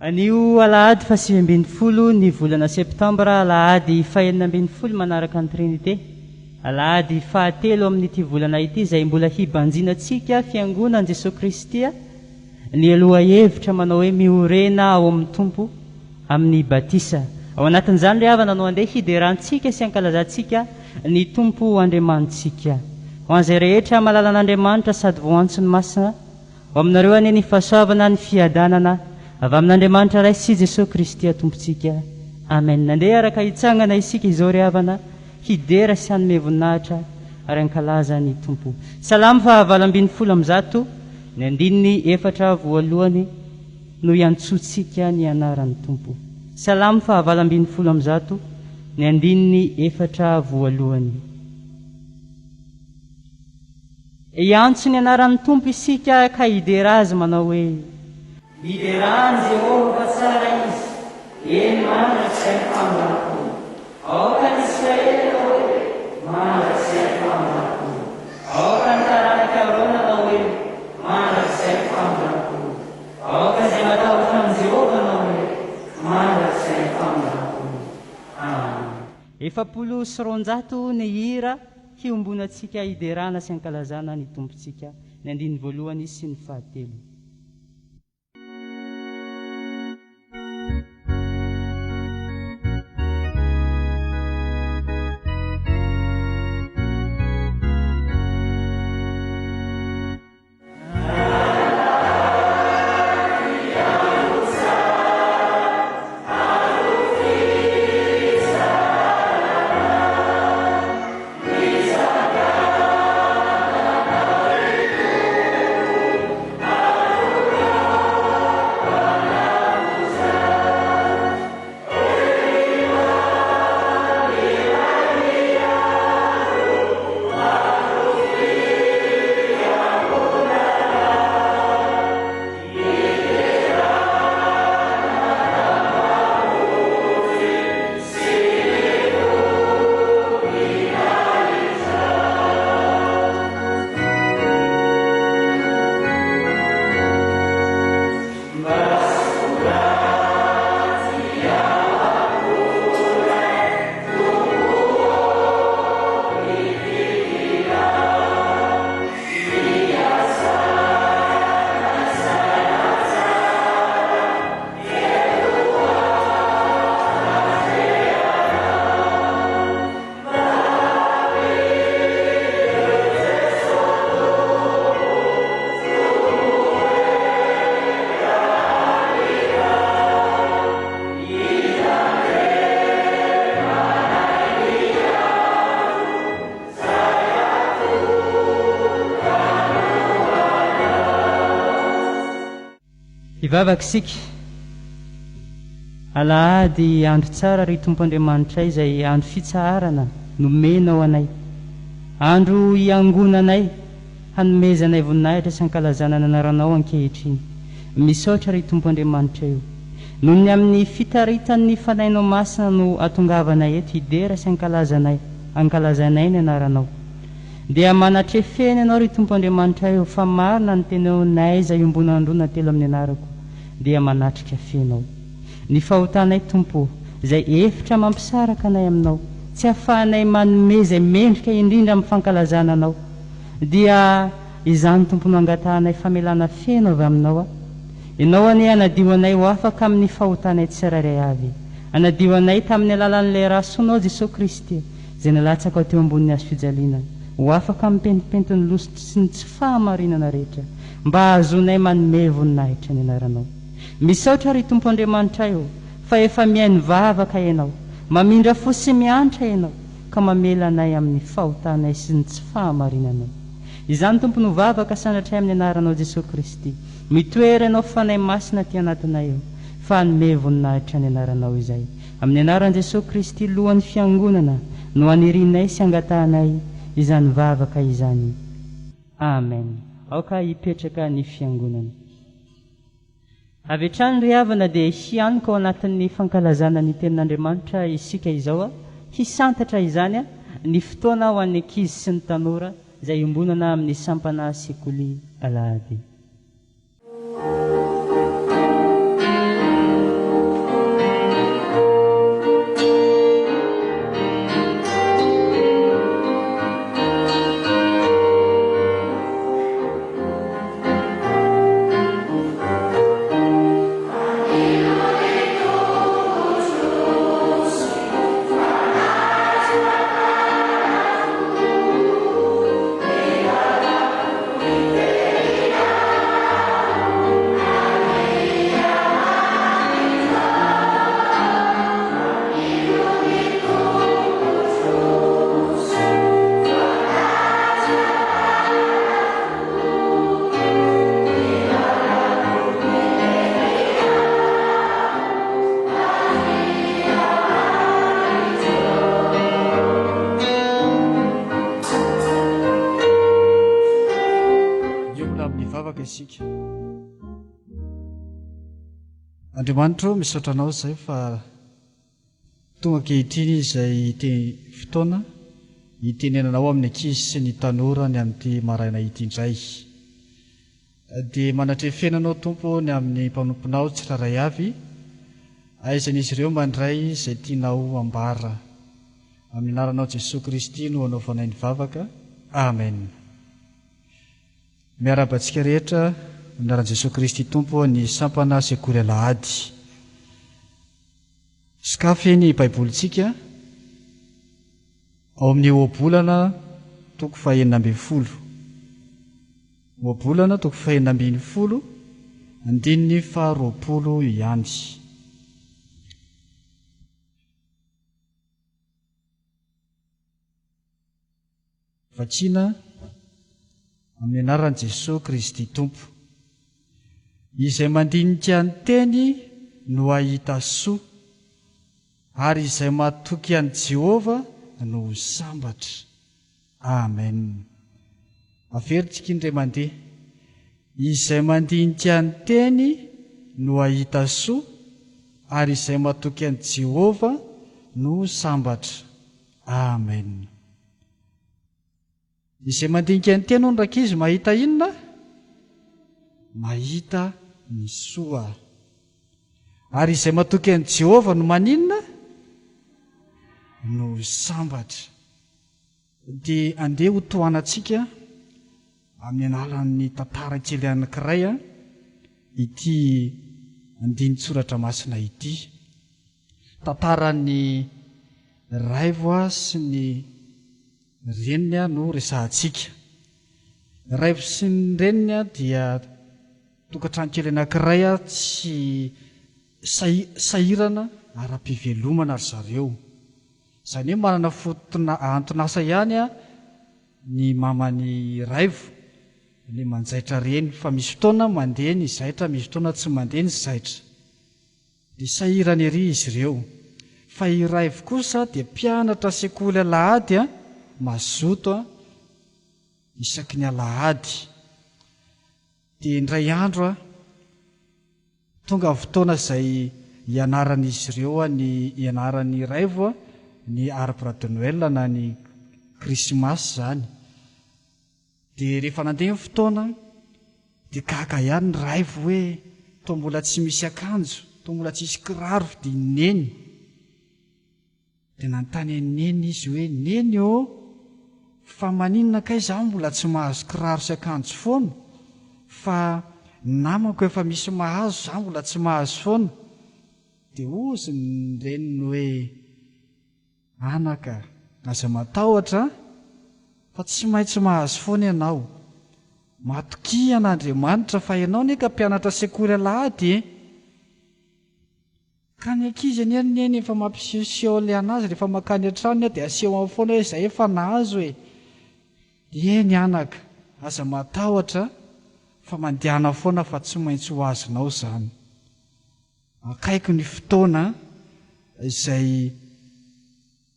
Anio alahady faha 19 ny volana septambra, alahady fahenina ambin'ny folo manaraka ny Trinite, alahady fahatelo amin'ity volana ity izay mbola hibanjinantsika Fiangonan'i Jesoa Kristy ny lohahevitra manao hoe Miorena ao amin'ny Tompo amin'ny batisa. Ao anatin'izany ry havana no andeha hiderantsika sy hankalazantsika ny Tompo Andriamanitsika. Ho an'izay rehetra mahalala an'Andriamanitra sady voantso ny Masina, Ho aminareo anie ny fahasoavana, ny fiadanana avy amin'Andriamanitra Ray sy Jesoa Kristy Tompontsika. Amen. Andeha hiaraka hitsangana isika izao ry havana, hidera sy hanome voninahitra ary hankalaza ny Tompo. Salamo faha 118, ny andininy efatra voalohany no iantsoantsika ny anaran'ny Tompo. Salamo faha 118, ny andininy efatra voalohany. Hiantso ny anaran'ny Tompo isika ka hidera Azy manao hoe. Miderà an'i Jehovah fa tsara Izy, eny, mandrakizay ny famindram-pony. Aoka ny Israely hanao hoe, Mandrakizay ny famindram-pony. Aoka ny taranak'i Arona hanao hoe, Mandrakizay ny famindram-pony. Aoka izay matahotra an'i Jehovah hanao hoe, Mandrakizay ny famindram-pony. Amena. 240 ny hira Hiombonantsika hiderana sy hankalazana ny Tompontsika, ny andininy voalohany sy ny fahatelo. Hivavaka isika. Alahady andro tsara ry Tompo Andriamanitray izay andro fitsaharana nomenao anay. Andro hiangonanay, hanomezanay voninahitra sy hankalazana ny anaranao ankehitriny. Misaotra ry Tompo Andriamanitray o. Noho ny amin'ny fitaritan'ny Fanahinao Masina no atongavanay eto hidera sy hankalazanay, hankalazanay ny anaranao. Dia manatrefena Ianao ry Tompo Andriamanitray o, fa marina ny teninao n'aiza iombonandroa na telo amin'ny anarako dia manatrika feno ao. Ny fahotanay Tompo o, izay efitra mampisaraka anay aminao, tsy afahanay manome izay mendrika indrindra amin'ny fankalazana Anao, dia izany Tompo no angatahanay famelana feno avy aminao a. Ianao anie hanadio anay ho afaka amin'ny fahotanay tsirairay avy. Hanadio anay tamin'ny alalan'ilay ra soanao Jesoa Kristy izay nalatsakao teo ambonin'ny hazo fijaliana, ho afaka amin'ny pentimpentin'ny loso sy ny tsy fahamarinana rehetra, mba hahazoanay manome voninahitra ny anaranao. Misaotra ry Tompo Andriamanitray ô, fa efa mihaino vavaka Ianao, mamindra fo sy miantra Ianao, ka mamela anay amin'ny fahotanay sy ny tsy fahamarinanay. Izany Tompo no vavaka sanatray amin'ny anaranao Jesoa Kristy. Mitoera Ianao Fanahy Masina aty anatinay eo, fa hanome voninahitra ny anaranao izay. Amin'ny anaran'i Jesoa Kristy Lohan'ny Fiangonana no anirianay sy angatahanay izany vavaka izany. Amen. Aoka hipetraka ny Fiangonana. Avy hatrany ry havana dia hianoka ao anatin'ny fankalazana ny Tenin'Andriamanitra isika izao, hisantatra izany ny fotoana ho an'ny ankizy sy ny tanora izay iombonana amin'ny sampana sekoly alahady. Hivavaka isika. Andriamanitra ô, misaotra Anao izay fa tonga ankehitriny izay fotoana hitenenanao amin'ny ankizy sy ny tanora ny amin'ity maraina ity indray. Dia manatrefena Anao Tompo ô ny amin'ny mpanomponao tsirairay avy, aizan'izy ireo mandray izay tianao ambara. Amin'ny anaranao Jesoa Kristy no anaovanay ny vavaka. Amen. Miarahaba antsika rehetra amin'ny anaran'i Jesoa Kristy Tompo ny sampana Sekoly Alahady. Sokafy ny Baibolintsika ao amin'ny Ohabolana toko fahenina ambin'ny folo. Ohabolana toko fahenina ambin'ny folo, andininy faharoapolo ihany. Vakiana amin'ny anaran'i Jesoa Kristy Tompo. Izay mandinika ny teny no hahita soa, ary izay matoky an'i Jehovah no ho sambatra. Amen. Averintsika indray mandeha. Izay mandinika ny teny no hahita soa, ary izay matoky an'i Jehovah no ho sambatra. Amen. Izay mandinika ny teny hono rankizy mahita inona? Mahita ny soa. Ary izay matoky an'i Jehovah no maninona? No sambatra. Dia andeha ho tohanantsika amin'ny alalan'ny tantara kely anankiray ity andinin-tsoratra masina ity. Tantaran'i Raivo sy ny reniny no resahantsika. Raivo sy ny reniny dia tokantrano kely anankiray tsy sahirana ara-pivelomana ry zareo. Izany hoe manana fotona anton'asa ihany ny maman'i Raivo, ilay manjaitra reny, fa misy fotoana mandeha ny zaitra, misy fotoana tsy mandeha ny zaitra. Dia sahirana ery izy ireo. Fa i Raivo kosa dia mpianatra sekoly alahady mazoto isaky ny alahady. Dia indray andro tonga ny fotoana izay hianaran'izy ireo ny hianaran'i Raivo ny arbre de Noël na ny krismasy izany. Dia rehefa nandeha ny fotoana dia gaga ihany ny Raivo hoe toa mbola tsy misy akanjo, toa mbola tsisy kiraro vidian'i Neny. Dia nanontany an'i Neny izy hoe, Neny ô, fa maninona kay izaho mbola tsy mahazo kiraro sy akanjo foana, fa ny namako efa misy mahazo, izaho mbola tsy mahazo foana. Dia hozy ny reniny hoe, Anaka, aza matahotra fa tsy maintsy mahazo foana ianao. Matokia an'Andriamanitra fa ianao anie ka mpianatra sekoly alahady e! Ka ny ankizy anie ry neny efa mampisehoseho le anazy rehefa makany an-tranony dia asehony foana hoe zay efa nahazo e! Eny anaka, aza matahotra fa mandehana foana fa tsy maintsy ho azonao izany. Akaiky ny fotoana izay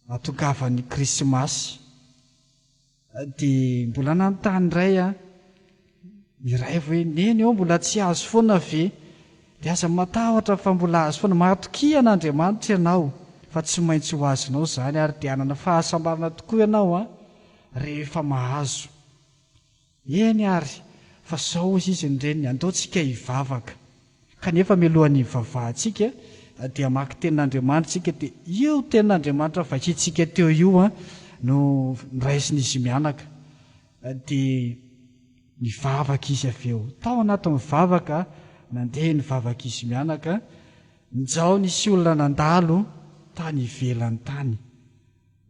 hatongavan'ny Krismasy. Dia mbola nanontany indray aho i Raivo hoe, Neny ô, mbola tsy azo foana ve? Dia aza matahotra fa mbola azo foana. Matokia an'Andriamanitra ianao fa tsy maintsy ho azonao izany ary dia hanana fahasambarana tokoa ianao rehefa mahazo. Eny ary, fa zao hozy izy ny reniny, andao tsika hivavaka. Kanefa mialohan'ny hivavahantsika dia hamaky tenin'Andriamanitra isika dia io tenin'Andriamanitra vakintsika teo io no noraisin'izy mianaka. Dia nivavaka izy avy eo. Tao anatin'ny vavaka, nandeha nivavaka izy mianaka, njao nisy olona nandalo tany ivelany tany.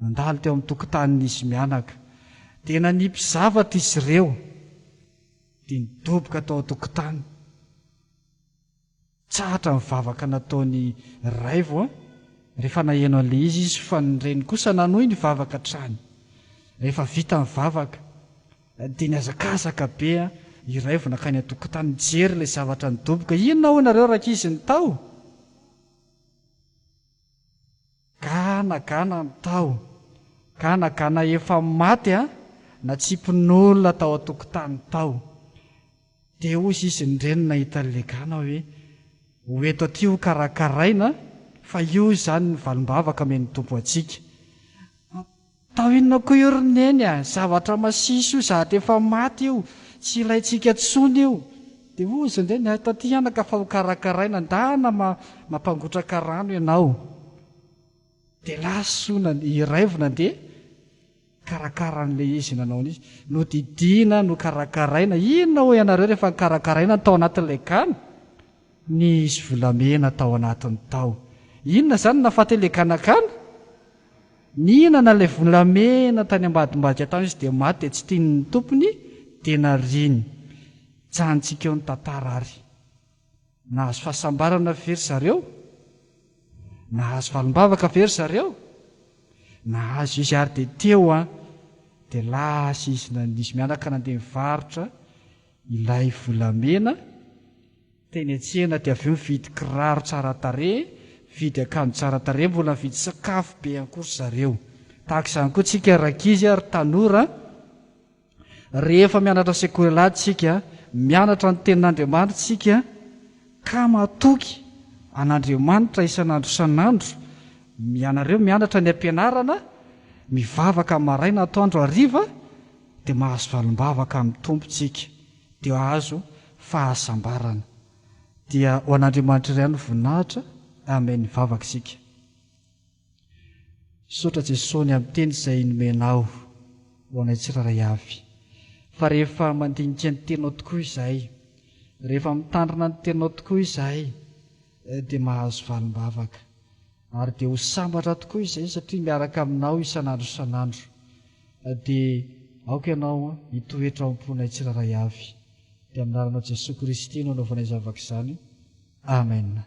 Nandalo teo amin'ny tokotanin'izy mianaka. Dia nanipy zavatra izy ireo. Dia nidoboka tao an-tokotany. Tsahatra ny vavaka nataon'i Raivo rehefa naheno an'ilay izy izy fa ny reniny kosa nanohy nivavaka hatrany. Rehefa vita ny vavaka dia nihazakazaka be i Raivo nankany an-tokotany nijery ilay zavatra nidoboka. Inona hoy nareo rankizy ny tao? Gana gana ny tao. Gana gana efa maty a, natsipin'olona tao an-tokotany tao. Dia hozy izy ny reniny nahita an'ilay gana hoe, ho eto aty ho karakaraina fa io izany ny valim-bavaka omen'ny Tompo antsika. Atao inona koa io ry Neny a! Zavatra masiso io, zavatra efa maty io, tsy ilaintsika intsony io. Dia hozy ny reniny, eto aty anaka fa ho karakaraina, ndana mampangotraka rano ianao. Dia lasa io i Raivo nandeha nikarakara an'ilay izy nanao an'izy. Nodidiana, nokarakaraina. Inona hoy ianareo rehefa nokarakaraina ny tao anatin'ilay gana? Nisy volamena tao anatiny tao. Inona izany no nahafaty an'ilay ganagana? Nihinana ilay volamena tany ambadimbadika tany izy dia maty dia tsy tian'ny tompony dia nariany. Tsahantsika eo ny tantara ary. Nahazo fahasambarana ve ry zareo? Nahazo valim-bavaka ve ry zareo? Nahazo izy ary dia teo an, dia lasa izy izy mianaka nandeha nivarotra ilay volamena teny an-tsena dia avy eo nividy kiraro tsara tarehy, nividy akanjo tsara tarehy, mbola nividy sakafo be ihany koa ry zareo. Tahaka izany koa tsika rankizy ary tanora, Rehefa mianatra sekoly alahady isika, mianatra ny Tenin'Andriamanitra isika, ka matoky an'Andriamanitra isan'andro isan'andro, ianareo mianatra any am-pianarana, mivavaka maraina, atoandro, hariva, dia mahazo valim-bavaka amin'ny Tompo isika, dia hahazo fahasambarana. Dia ho an'Andriamanitra irery ihany ny voninahitra. Amen. Hivavaka isika. Misaotra Jesoa ny amin'ny teny izay nomenao ho anay tsirairay avy. Fa rehefa mandinika ny teninao tokoa izahay, rehefa mitandrina ny teninao tokoa izahay, dia mahazo valim-bavaka. Ary dia ho sambatra tokoa izahay satria miaraka aminao isan'andro isan'andro. Dia aoka ianao hitoetra ao am-ponay tsirairay avy. Dia amin'ny anaranao Jesoa Kristy no anaovanay zavaka izany. Amen.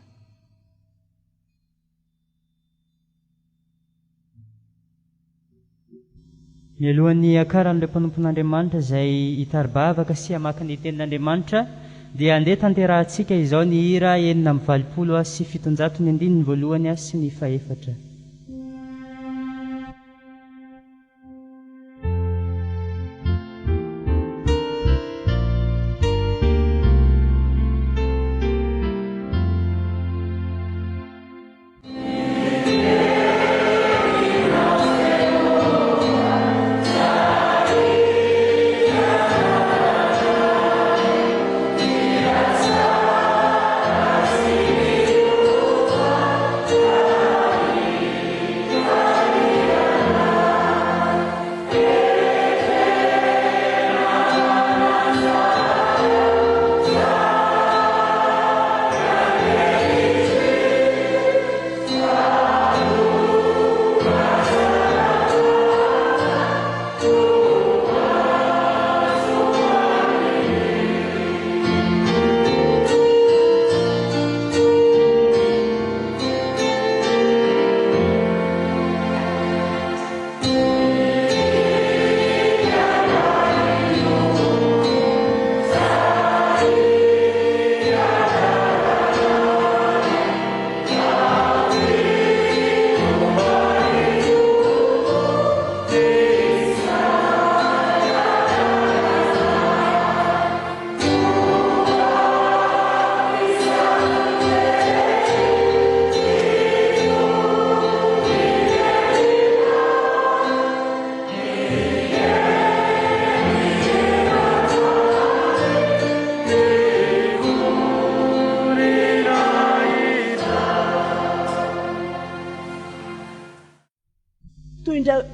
Mialohan'ny hiakaran'ireo mpanompon'Andriamanitra izay hitari-bavaka sy hamaky ny Tenin'Andriamanitra, dia andeha tanterahantsika izao ny hira 786 ny andininy voalohany sy ny fahefatra.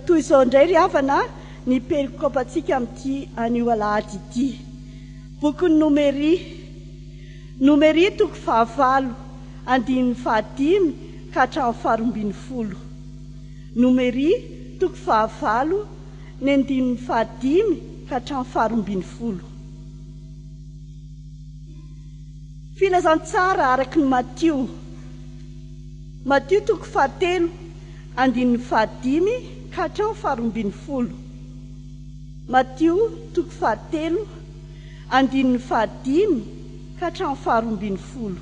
Toy izao indray ry havana ny perikopantsika amin'ity anio alahady ity. Bokin'ny Nomeria. Nomeria toko fahavalo, andininy fahadimy ka hatramin'ny faharoambinifolo. Nomeria toko fahavalo, ny andininy fahadimy ka hatramin'ny faharoambinifolo. Filazantsara araka ny Matio. Matio toko fahatelo, andininy fahadimy ka hatramin'ny faharoambinifolo. Matio toko fahatelo, andininy fahadimy ka hatramin'ny faharoambinifolo.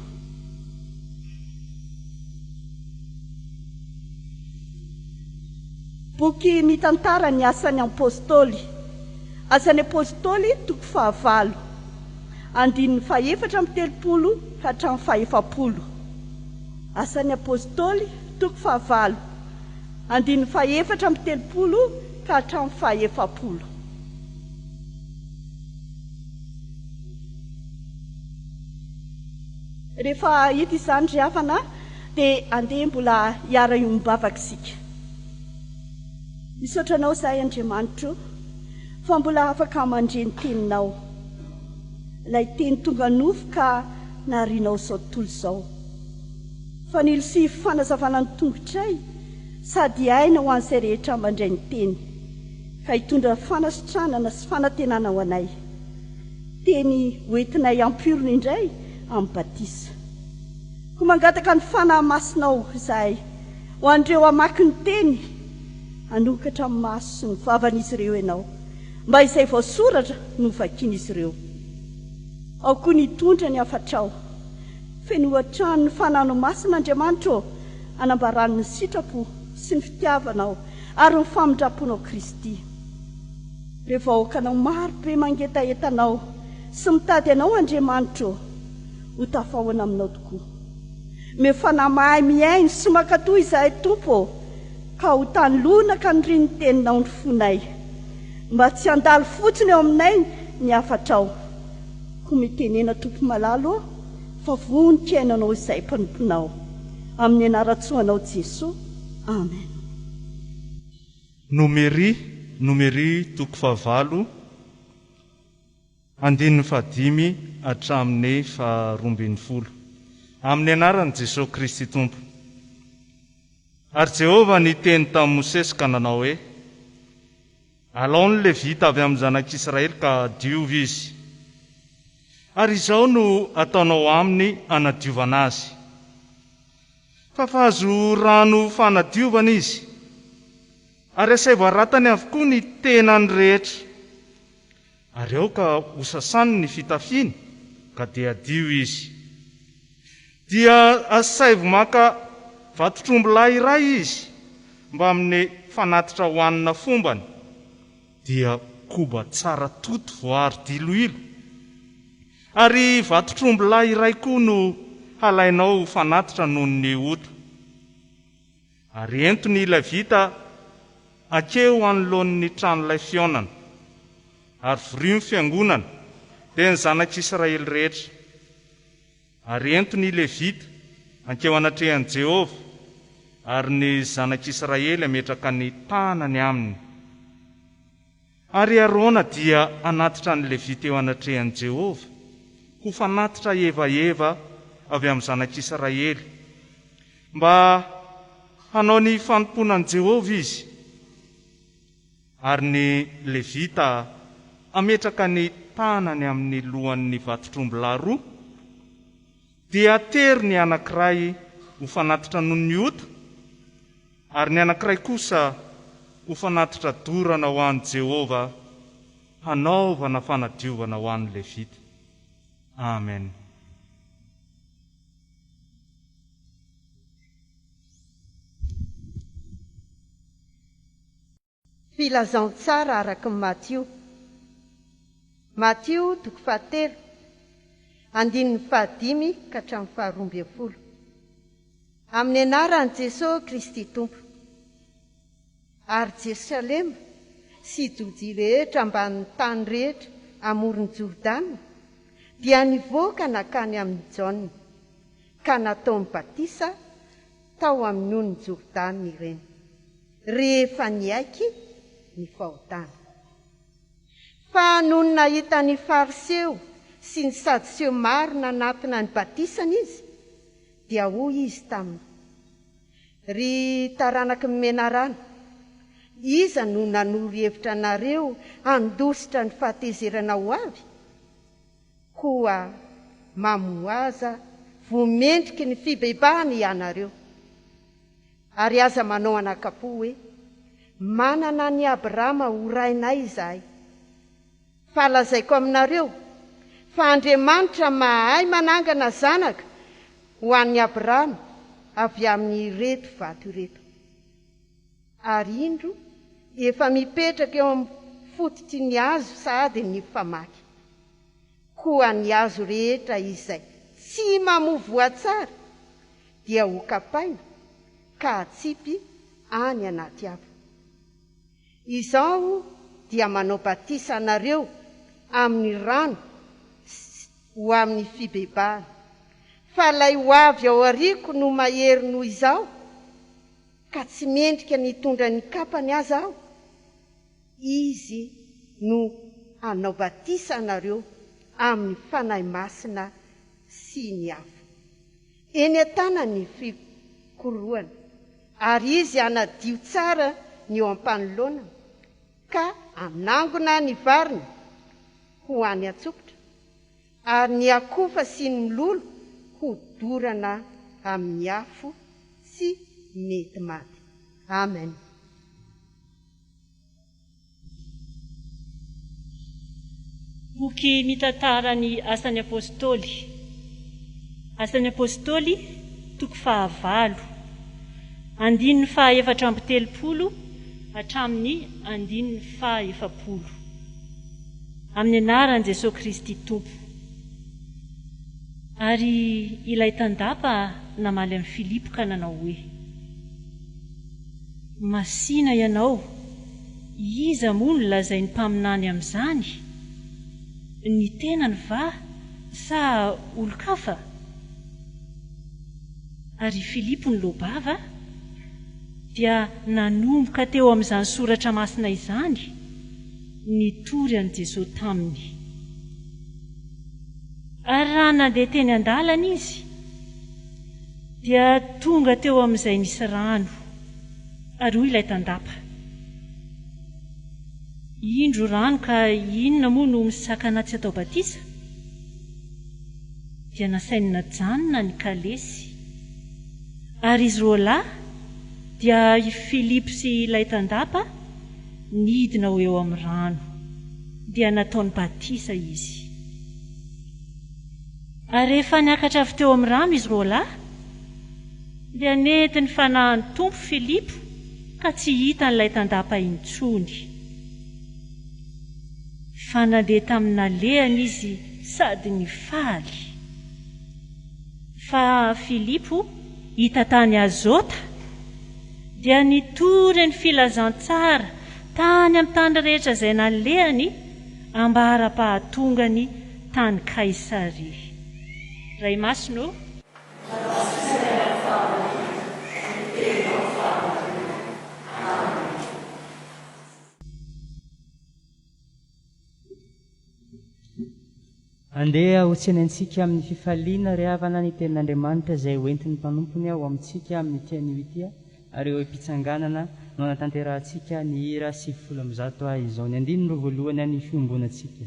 Boky mitantara ny Asan'ny Apostoly. Asan'ny Apostoly toko fahavalo. andininy faha-34 ka hatramin'ny faha-40. Asan'ny Apostoly, toko fahavalo, andininy faha-34 ka hatramin'ny faha-40. Rehefa hita izany ry havana dia andeha mbola hiara-hiombavaka isika. Misaotra Anao izahay Andriamanitro fa mbola afaka mandre ny Teninao. Ilay Teny tonga nofo ka naharianao izao tontolo izao. Fanilo sy fanazavana ny tongotray sady aina ho an'izay rehetra mandray ny Teny ka hitondra fanasitranana sy fanantenana ho anay. Teny hoentinay hampiorina indray amin'ny batisa. Koa mangataka ny Fanahy Masinao izahay ho an'ireo hamaky ny Teny, hanokatra ny maso sy ny vavan'izy ireo Ianao, mba izay voasoratra no hovakian'izy ireo. Ao koa ny hitondra ny hafatrao. Fenoy hatrany ny Fanano Masina, Andriamanitra ô, hanambarany ny sitrapo sy ny fitiavanao ary ny famindram-ponao Kristy. Ireo vahoakanao maro be mangetaheta Anao sy mitady Anao Andriamanitra ô, ho tafahoana aminao tokoa. Omeo fanahy mahay mihaino sy mankatò izahay Tompo ô, ka ho tany lonaka ny rin'ny Teninao ny fonay, mba tsy handalo fotsiny eo aminay ny hafatrao. Koa mitenena Tompo malala ô, fa vonon-kiainanao izahay mpanomponao. Amin'ny anaran-tsoanao Jesoa. Amen. Nomery, Nomery toko fahavalo, andininy fahadimy hatramin'ny faharoambinifolo. Amin'ny anaran'i Jesoa Kristy Tompo. Ary Jehovah niteny tamin'i Mosesy ka nanao hoe, Alao ny Levita avy amin'ny zanak'Israely ka diovy izy. Ary izao no ataonao aminy hanadiovana azy. Fafazo rano fanadiovana izy, ary asaivo haratany avokoa ny tenany rehetra. Ary aoka hosasany ny fitafiany, ka dia hadio izy. Dia asaivo maka vatotr'ombilahy iray izy mbamin'ny fanatitra hohanina fombany, dia koba tsara toto voaaro diloilo. Ary vatotr'omby lahy iray koa no halainao ho fanatitra noho ny ota. Ary ento ny Levita hankeo anoloan'ny tranolay fihaonana, ary vorio ny fiangonana, dia ny zanak'Israely rehetra. Ary ento ny Levita hankeo anatrehan'i Jehovah, ary ny zanak'Israely hametraka ny tanany aminy. Ary Arona dia hanatitra ny Levita eo anatrehan'i Jehovah ho fanatitra hevaheva avy amin'ny zanak'Israely, mba hanao ny fanompoana an'i Jehovah izy. Ary ny Levita hametraka ny tanany amin'ny lohan'ny vatotr'ombilahy roa, dia hatery ny anankiray ho fanatitra noho ny ota, Ary ny anankiray kosa ho fanatitra dorana ho an'i Jehovah hanaovana fanadiovana ho an'ny Levita. Amen. Filazantsara araka ny Matio. Matio toko fahatelo, andininy fahadimy ka hatramin'ny faharoambinifolo. Amin'ny anaran'i Jesoa Kristy Tompo. Ary Jerosalema sy Jodia rehetra ambanin'ny tany rehetra amoron'i Jordana dia nivoaka nankany amin'i Jaona, ka nataony batisa tao amin'ny onin'i Jordana ireny, rehefa niaiky ny fahotany. Fa nony nahita ny Fariseo sy ny Sadoseo maro nanatona ny batisany izy, dia hoy izy taminy, Ry taranaky ny menarana, iza no nanoro hevitra anareo handositra ny fahatezerana ho avy? Koa mamohaza voa mendriky ny fibebahana hianareo, ary aza manao anakam-po hoe, Manana an'i Abrahama ho rainay izahay. Fa lazaiko aminareo, fa Andriamanitra mahay manangana zanaka ho an'i Abrahama avy amin'ireto vato ireto. Ary indro, efa mipetraka eo amin'ny fototry ny hazo sahady ny famaky. Koa ny hazo rehetra izay tsy mamoa voa tsara dia hokapaina ka hatsipy any anaty afo. Izaho dia manao batisa anareo amin'ny rano sy ho amin'ny fibebahana. Fa ilay ho avy ao aoriako no mahery noho izaho, ka tsy mendrika ny hitondra ny kapany aza aho. Izy no hanao batisa anareo amin'ny Fanahy Masina sy ny afo. Eny an-tanany ny fikorohana, ary izy hanadio tsara ny eo am-panoloana, ka hanangona ny variny ho any an-tsokitra, ary ny akofa sy ny mololo ho dorana amin'ny afo tsy mety maty. Amen. Boky mitantara ny Asan'ny Apostoly. Asan'ny Apostoly, toko fahavalo, andininy fahaefatra amby telopolo hatramin'ny andininy fahaefapolo. Amin'ny anaran'i Jesoa Kristy Tompo. Ary ilay tandapa namaly an'i Filipo ka nanao hoe. Masìna ianao, iza moa no lazain'ny mpaminany amin'izany? Ny tenany va sa olon-kafa? Ary i Filipo niloa-bava dia nanomboka teo amin'izany soratra masina izany nitory an'i Jesoa taminy. Ary raha nandeha teny an-dalana izy, dia tonga teo amin'izay nisy rano, ary hoy ilay tandapa, Indro rano ka inona moa no misakana tsy atao batisa? Dia nasainy najanona ny kalesy. Ary izy roalahy, dia i Filipo sy ilay tandapa, nidina ho eo amin'ny rano, dia nataony batisa izy. Ary rehefa niakatra avy teo amin'ny rano izy roalahy, dia nentin'ny Fanahin'ny Tompo Filipo ka tsy hitan'ilay tandapa intsony. Fa nandeha tamin'ny nalehany izy sady nifaly. Fa Filipo hita tany Azota, dia nitory ny filazantsara tany amin'ny tany rehetra izay nalehany ambara-pahatongany tany Kaisaria. Ray Masina ô! Andeha hotsenaintsika amin'ny fifaliana ry havana ny Tenin'Andriamanitra izay hoentin'ny mpanompony ho amintsika amin'ity anio ity ary eo am-pitsanganana no hanatanterahantsika ny hira 190 izao ny andininy roa voalohany an'ny fiombonantsika.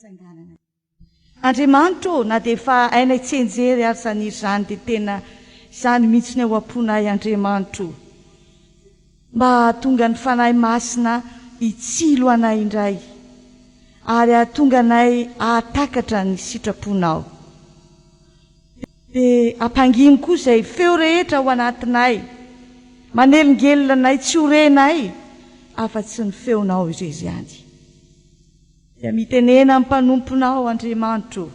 Fitsanganana. Andriamanitra ô, na dia efa hainay tsianjery ary izany hira izany dia tena izany mihitsy ny ao am-ponay Andriamanitra o. Mba hahatonga ny Fanahy Masina hitsilo anay indray ary hahatonga anay hahatakatra ny sitraponao. Dia ampangino koa izay feo rehetra ao anatinay manelingelina anay tsy ho renay afa-tsy ny feonao irery ihany. Dia mitenena amin'ny mpanomponao, Andriamanitro ô,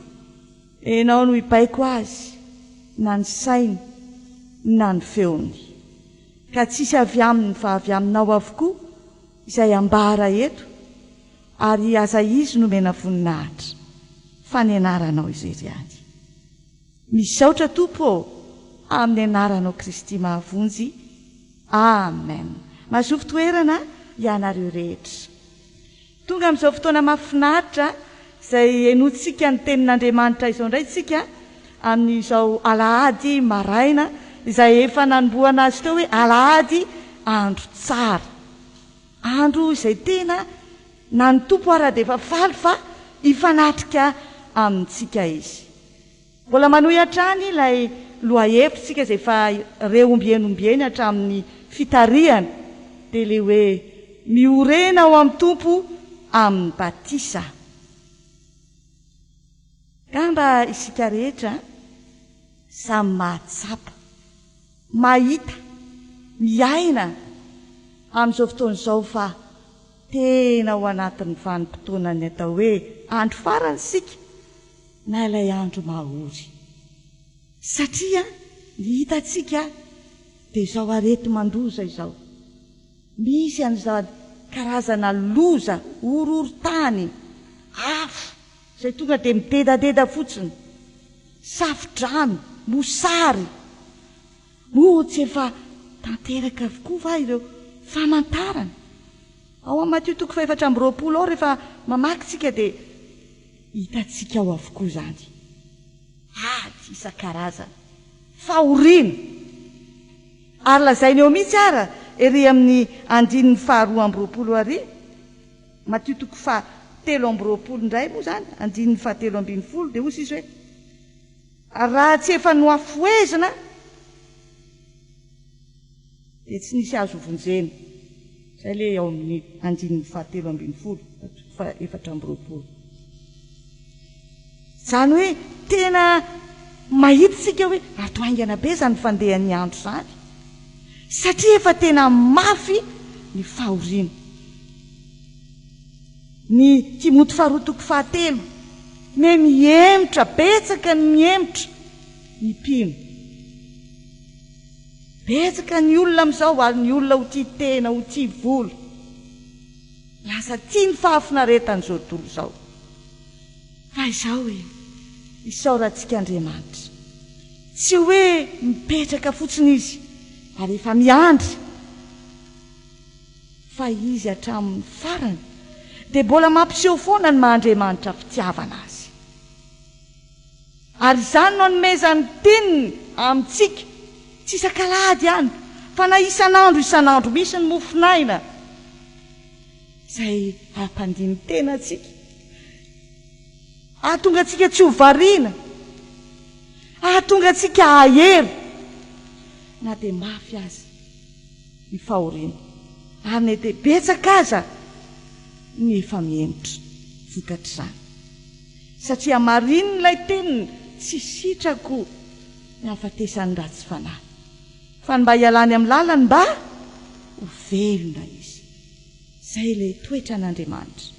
Ianao no hibaiko azy, na ny sainy, na ny feony. Ka tsisy avy aminy fa avy aminao avokoa izay ambara eto, ary aza izy no omena voninahitra, fa ny anaranao irery ihany. Misaotra Tompo ô, amin'ny anaranao Kristy mahavonjy. Amen. Mazovo toerana ianareo rehetra. Tonga amin'izao fotoana mahafinaritra izay henointsika ny Tenin'Andriamanitra izao indray isika amin'izao alahady maraina izay efa nanombohana azy teo hoe alahady andro tsara. Andro izay tena na ny Tompo ara dia efa faly fa hifanatrika amintsika Izy. Mbola manohy hatrany ilay lohahevitsika izay efa re ombieny ombieny hatramin'ny fitarihana dia ilay hoe miorena ao amin'ny Tompo amin'ny batisa. Angamba isika rehetra samy mahatsapa, mahita, miaina amin'izao fotoana izao fa tena ao anatin'ny vanim-potoanan'ny atao hoe andro farany isika. na ilay andro mahory. Satria ny hitantsika dia izao areti-mandoza izao. Misy an'izany karazana loza, horohorontany, afo izay tonga dia midedadeda fotsiny, safo-drano, mosary. Moa tsy efa tanteraka avokoa va ireo famantarana? Ao amin'ny Matio toko fahefatra amby 20 ao rehefa mamaky isika dia hitantsika ao avokoa izany. Ady isan-karazany, fahoriana. Ary lazainy eo mihitsy ara ery amin'ny andininy faharoa amby 20 ary, Matio toko fahatelo amby 20 indray moa izany, andininy fahatelo ambinifolo, dia hoy izy hoe, Raha tsy efa nohafohezina dia tsy nisy azo hovonjena. Izay ilay ao amin'ny andininy fahatelo ambinifolo, toko faha 24. Izany hoe tena mahita isika hoe ato haingana be izany fandehan'ny andro izany satria efa tena mafy ny fahoriana. Ny Timoty faharoa toko fahatelo, Me mihemotra, betsaka ny mihemotra ny mpino. Betsaka ny olona amin'izao ary ny olona ho tia tena, ho tia vola. Lasa tia ny fahafinaretan'izao tontolo izao. Fa izao e, isaorantsika Andriamanitra. Tsy hoe mipetraka fotsiny Izy ary efa miandry. Fa Izy hatramin'ny farany dia mbola mampiseho foana ny maha Andriamanitra fitiavana Azy. Ary izany no anomezany ny Teniny amintsika, tsy isak'alahady ihany, fa na isan'andro isan'andro misy ny mofon'aina izay hampandini-tena antsika, hahatonga antsika tsy ho variana, hahatonga antsika hahery na dia mafy aza. ny fahoriana ary na dia betsaka aza ny efa mihemotra vokatr'izany satria hamarininy ilay teniny tsy sitrako ny hahafatesan'ny ratsy fanahy fa ny mba hialany amin'ny lalany mba ho velona izy. Izay ilay toetran'Andriamanitra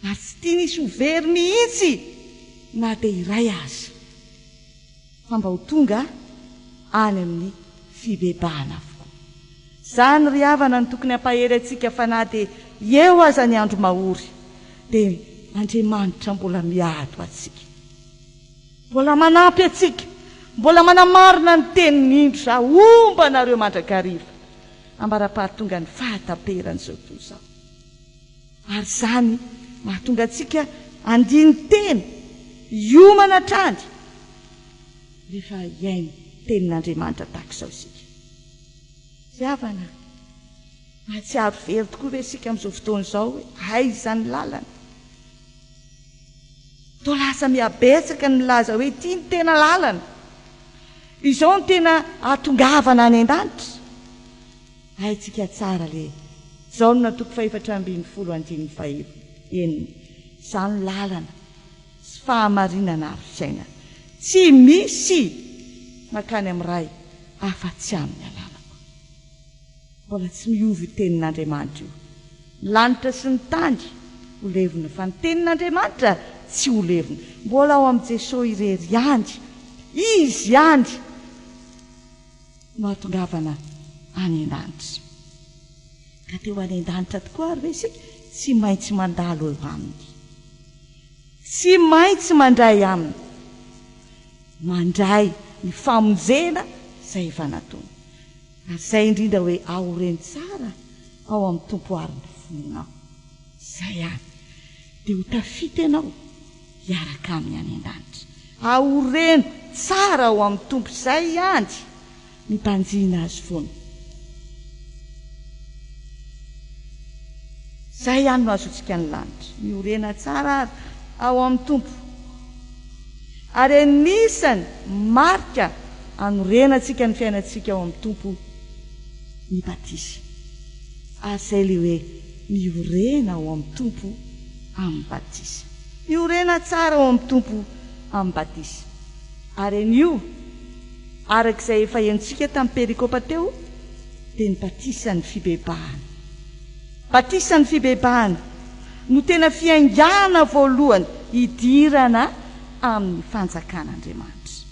ary tsy tiany hisy ho very mihitsy na dia iray aza. fa mba ho tonga any amin'ny fibebahana avokoa. Izany ry havana no tokony hampahery antsika fa na dia eo aza ny andro mahory dia Andriamanitra mbola miady ho antsika. Mbola manampy antsika, mbola manamarina ny teniny indro za homba anareo mandrakariva ambara-pahatonga ny fahataperan'izao tontolo izao. Ary izany mahatonga antsika handini-tena, hiomana hatrany rehefa hihaino Tenin'Andriamanitra tahaka izao isika. Ry havana, Mahatsiaro very tokoa ve isika amin'izao fotoana izao hoe aiza ny lalana? Toa lasa mihabetsaka ny milaza hoe ity no tena lalana. Izao no tena ahatongavana any an-danitra. Haintsika tsara le Jaona toko fahefatra ambinifolo andininy fahenina. Izaho no lalana sy fahamarinana ary fiainana. Tsy misy mankany amin'ny Ray afa-tsy amin'ny alalako. Mbola tsy miova io tenin'Andriamanitra io. Ny lanitra sy ny tany ho levona fa ny tenin'Andriamanitra tsy ho levona. Mbola ao amin'i Jesoa irery ihany, Izy ihany no hahatongavana any an-danitra. Ka te ho any an-danitra tokoa ary ve isika? Tsy maintsy mandalo eo Aminy. Tsy maintsy mandray Aminy. Mandray ny famonjena izay efa nataony. Ary izay indrindra hoe aoreno tsara ao amin'ny Tompo ary ny fonao. Izay ihany. Dia ho tafita ianao hiaraka Aminy any an-danitra. Aoreno tsara ao amin'ny Tompo izay ihany mibanjina Azy foana. Izay ihany no azontsika ny lanitra. Miorena tsara ary ao amin'ny Tompo. Ary anisan'ny marika anorenantsika ny fiainantsika ao amin'ny Tompo ny batisa. Ary izay ilay hoe miorena ao amin'ny Tompo amin'ny batisa. Miorena tsara ao amin'ny Tompo amin'ny batisa. Ary anio, araka izay efa henontsika tamin'ny perikopa teo, dia ny batisan'ny fibebahana. Batisan'ny fibebahana no tena fiaingàna voalohany hidirana amin'ny fanjakan'Andriamanitra.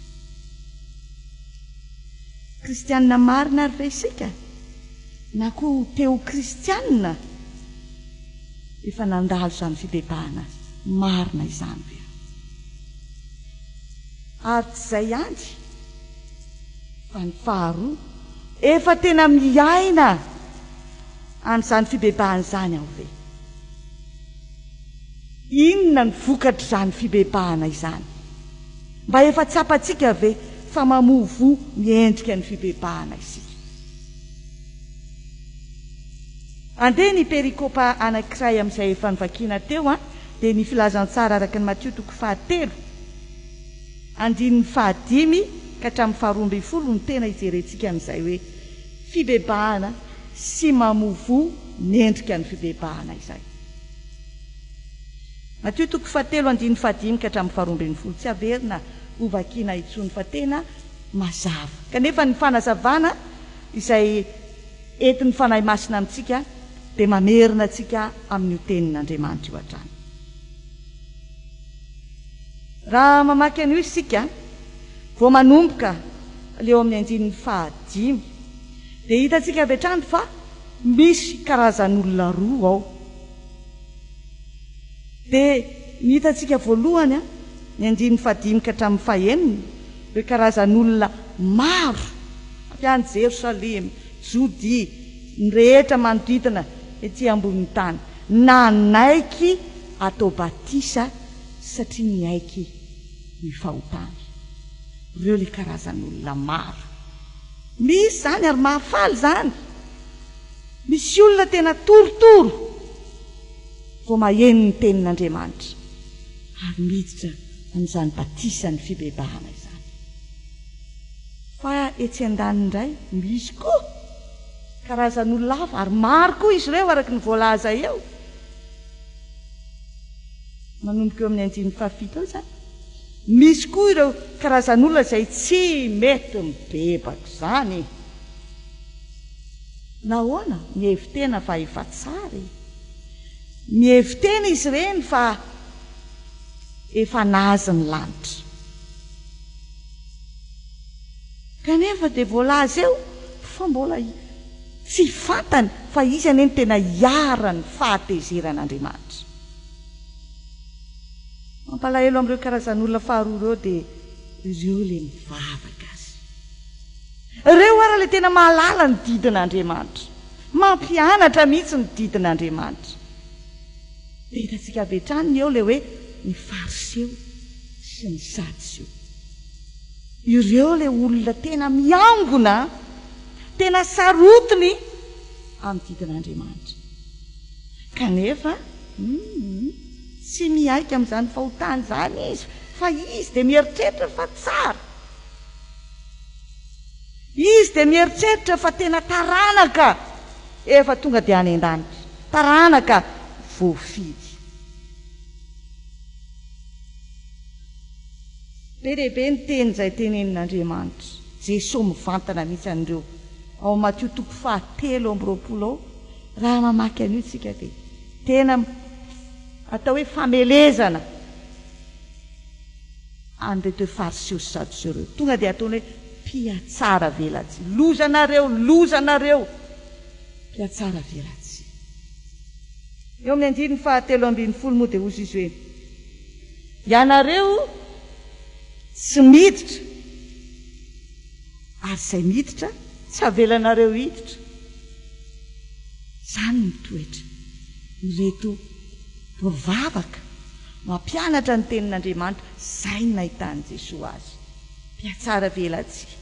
Kristianina marina ary ve isika? Na koa te ho kristianina? Efa nandalo izany fibebahana marina izany ve? Ary tsy izay ihany fa ny faharoa, efa tena miaina an'izany fibebahana izany aho ve? Inona ny vokatr'izany fibebahana izany? Mba efa tsapantsika ve fa mamoa voa miendrika ny fibebahana isika? Andeha ny perikopa anankiray amin'izay efa novakiana teo an, dia ny Filazantsara araka ny Matio toko fahatelo, andininy fahadimy ka hatramin'ny faharoa ambinifolo no tena hijerentsika an'izay hoe fibebahana sy mamoa voa mendrika ny fibebahana izay. Matio toko fahatelo andininy fahadimy ka hatramin'ny faharoa ambinifolo tsy averina hovakiana intsony fa tena mazava. Kanefa ny fanazavana izay entin'ny Fanahy Masina amintsika dia mamerina antsika amin'io Tenin'Andriamanitra io hatrany. Raha mamaky an'io isika, vao manomboka ilay eo amin'ny andininy fahadimy, dia hitantsika avy hatrany fa misy karazan'olona roa ao. Dia ny hitantsika voalohany, ny andininy fahadimy ka hatramin'ny fahenina, ireo karazan'olona maro avy any Jerosalema, Jodia, ny rehetra manodidina ety ambonin'ny tany, nanaiky atao batisa satria niaiky ny fahotany. Ireo ilay karazan'olona maro. Misy izany ary mahafaly izany. Misy olona tena torotoro vao maheno ny tenin'Andriamanitra ary miditra amin'izany batisan'ny fibebahana izany. Fa etsy andaniny indray, misy koa karazan'olona hafa ary maro koa izy ireo araka ny voalaza eo. Manomboka eo amin'ny andininy fahafito eo izany. Misy koa ireo karazan'olona izay tsy mety mibebaka izany. Nahoana? Mihevi-tena fa efa tsara e! Mihevi-tena izy ireny fa efa nahazo ny lanitra. Kanefa dia voalaza eo fa mbola tsy fantany fa izy anie no tena iharan'ny fahatezeran'Andriamanitra. Mampalahelo amin'ireo karazan'olona faharoa ireo dia ireo ilay mivavaka azy. Ireo ara ilay tena mahalala ny didin'Andriamanitra. Mampianatra mihitsy ny didin'Andriamanitra. Dia hitantsika avy hatrany ny eo ilay hoe ny Fariseo sy ny Sadoseo. Ireo ilay olona tena miangona, tena sarotiny. amin'ny didin'Andriamanitra. Kanefa, humm, tsy miaiky amin'izany fahotany izany izy, fa izy dia mieritreritra fa tsara. Izy dia mieritreritra fa tena taranaka efa tonga dia any an-danitra, taranaka voafidy. Be dia be ny teny izay tenenin'Andriamanitra, Jesoa mivantana mihitsy an'ireo, ao Matio toko faha 23 ao, raha mamaky an'io tsika dia tena atao hoe famelezana an'ireto hoe Fariseo sy Sadoseo ireo, tonga dia ataony hoe mpihatsara velatsihy, lozanareo, lozanareo, mpihatsara velatsihy. Eo amin'ny andininy faha 13 moa dia hozy izy hoe. Ianareo tsy miditra, ary izay miditra tsy avelanareo hiditra. Izany ny toetra ireto mpivavaka mampianatra ny tenin'Andriamanitra, izay no nahitan'i Jesoa azy. Mpihatsara velatsihy.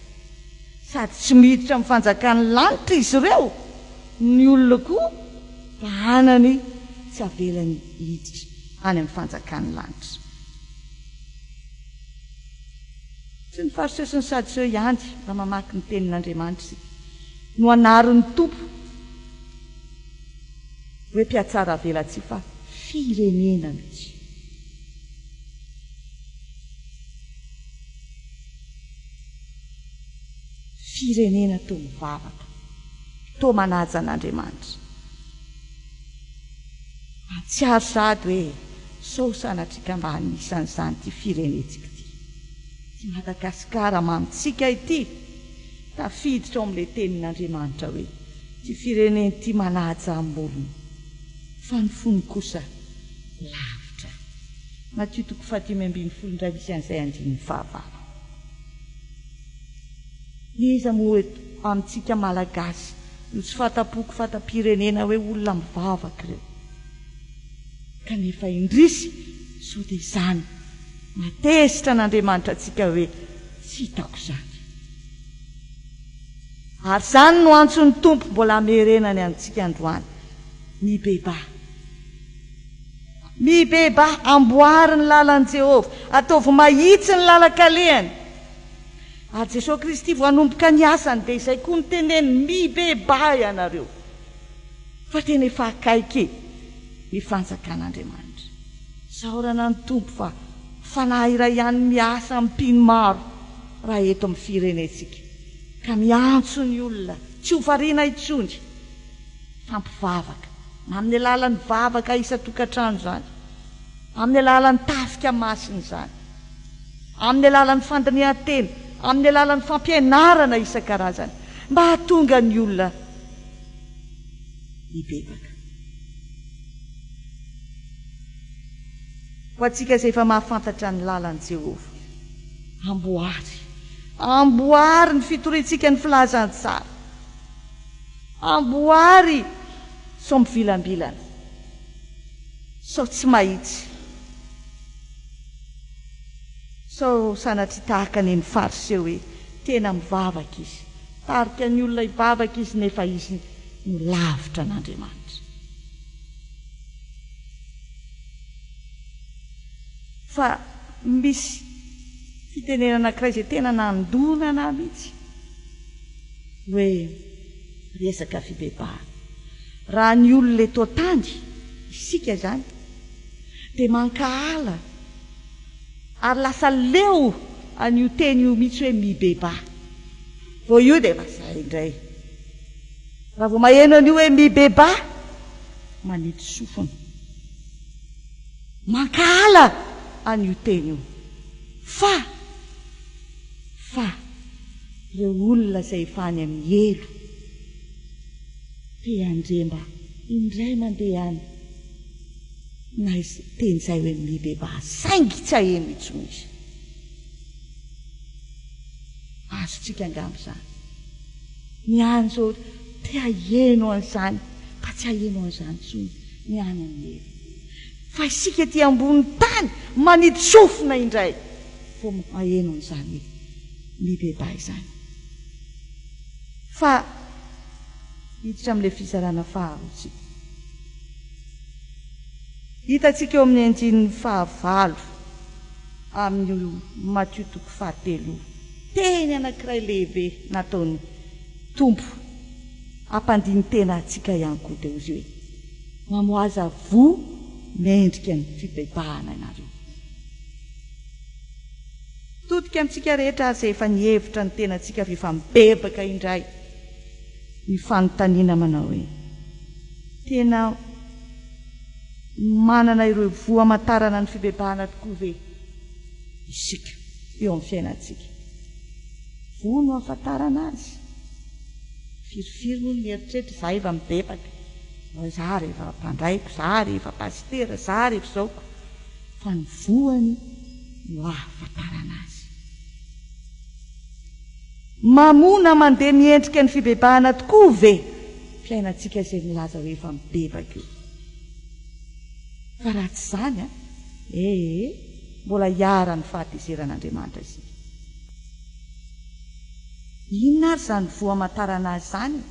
Sady tsy miditra amin'ny fanjakan'ny lanitra izy ireo, ny olona koa bahanany tsy avelany hiditra any amin'ny fanjakan'ny lanitra. Tsy ny Fariseo sy ny Sadoseo ihany, raha mamaky ny Tenin'Andriamanitra isika, no anarin'ny Tompo hoe mpihatsaravelatsihy fa firenena mihitsy. Firenena toa mivavaka, toa manaja an'Andriamanitra. Mahatsiaro sahady hoe sao sanatria ka mba anisan'izany ity firenentsika ity. Ity Madagasikara mamintsika ity. Tafiditra ao amin'ilay tenin'Andriamanitra hoe ity firenena ity manaja amorony fa ny fony kosa lavitra. Matio toko fahadimy ambin'ny folo indray misy an'izay andininy fahavalo. Iza moa eto amintsika Malagasy no tsy fanta-poko fanta-pirenena hoe olona mivavaka ireo? Kanefa indrisy sao dia izany mahatezitra an'Andriamanitra antsika hoe tsy hitako izany. Ary izany no antson'ny Tompo mbola hamerenany antsika androany, mibebaha. Mibebaha, amboary ny lalan'i Jehovah, ataovy mahitsy ny lalan-kalehany. Ary Jesoa Kristy vao hanomboka ny asany dia izay koa no teneniny, mibebaha ianareo fa tena efa akaiky ny fanjakan'Andriamanitra. Isaorana ny Tompo fa Fanahy iray ihany miasa amin'ny mpino maro raha eto amin'ny firenentsika ka miantso ny olona tsy ho variana intsony fa mpivavaka na amin'ny alalan'ny vavaka isan-tokantrano izany, amin'ny alalan'ny tafika masina izany. amin'ny alalan'ny fandinihan-tena, amin'ny alalan'ny fampianarana isan-karazany, mba hahatonga ny olona hibebaka. Ho antsika izay efa mahafantatra ny lalan'i Jehovah, amboary, amboary ny fitoriantsika ny filazantsara, amboary sao mivilambilana, sao tsy mahitsy. Sao sanatria tahaka ny an'ny Fariseo hoe tena mivavaka izy, mitarika ny olona hivavaka izy nefa izy no lavitra an'Andriamanitra. Fa misy fitenenana anankiray izay tena nandona anah mihitsy hoe resaka fibebahana. Raha ny olona eto an-tany, isika izany, dia mankahala ary lasa leo an'io teny io mihitsy hoe mibebaha. Vao io dia efa zay indray. Raha vao maheno an'io hoe mibebaha, manitsy sofina. Mankahala an'io teny io. Fa, fa, ireo olona izay efa any amin'ny helo, te handre mba indray mandeha any, Na izay teny izay hoe mibebaha saingy tsy haheno intsony izy. Azontsika angamba izany. Ny any izao te haheno an'izany fa tsy haheno an'izany intsony ny any amin'ny helo. Fa isika ety ambony tany manidy sofina indray vao maheno an'izany hoe mibebaha izany. Fa. Hiditra amin'ilay fizarana faharoa isika. Hitantsika eo amin'ny andininy fahavalo amin'io Matio toko fahatelo io, teny anankiray lehibe nataon'ny Tompo hampandini-tena antsika ihany koa dia hozy hoe, Mamoaza voa mendrika ny fibebahana ianareo. Mitodika amintsika rehetra ary izay efa nihevitra ny tenantsika fa efa mibebaka indray ny fanontaniana manao hoe, Tena manana ireo voa amantarana ny fibebahana tokoa ve isika eo amin'ny fiainantsika? Voa no ahafantarana azy. Firifiry moa no mieritreritra, izaho efa mibebaka, izaho ary efa mpandraiko, izaho ary efa pasitera, izaho ary efa izao ko. Fa ny voany no ahafantarana azy. Mamoa na mandeha miendrika ny fibebahana tokoa ve fiainantsika izay milaza hoe efa mibebaka io? Fa raha tsy izany an, ee, mbola hiharan'ny fahatezeran'Andriamanitra isika. Inona ary izany voa amantarana azy izany e?